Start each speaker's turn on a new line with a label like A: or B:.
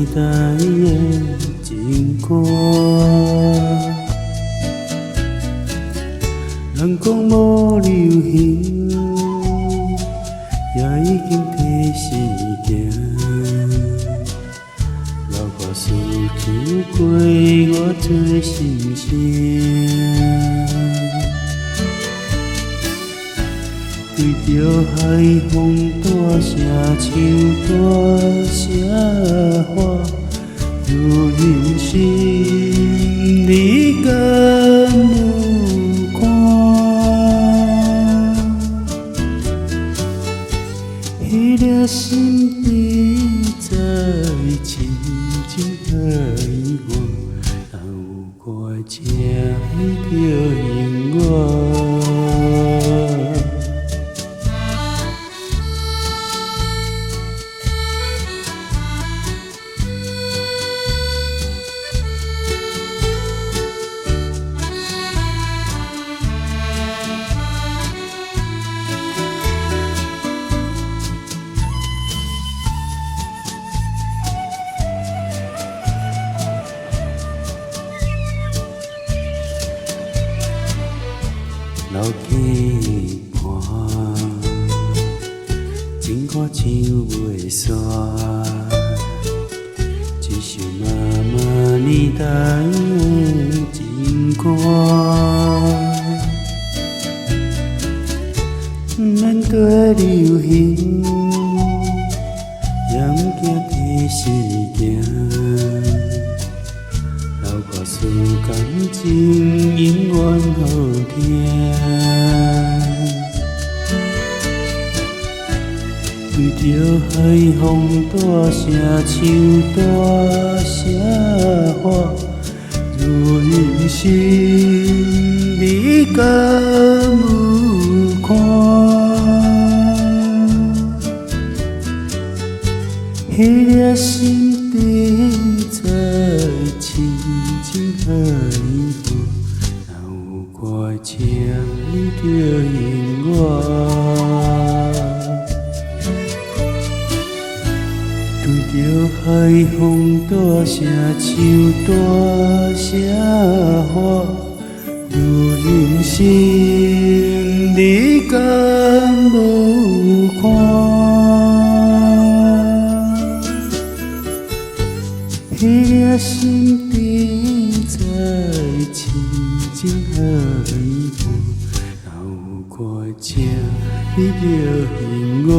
A: 年代的情歌。人講無流行，也已經提時行。老歌词唱過我做心聲。對著海風大聲唱大聲喊，如人生你敢有看？彼粒心滴在深情海岸，若有歌，請你著應我。老戏伴，情歌唱袂煞，一首媽媽年代的情歌。毋免綴流行，也毋驚提時行。老歌词感情永遠好聽。對著海風大聲唱大聲喊，如人生你敢有看？彼粒心滴在深情海岸，若有歌，請你著應我。對著海風大聲唱大聲喊，如人生你敢無看？彼粒心滴在深情海岸，若有歌，請你著應我。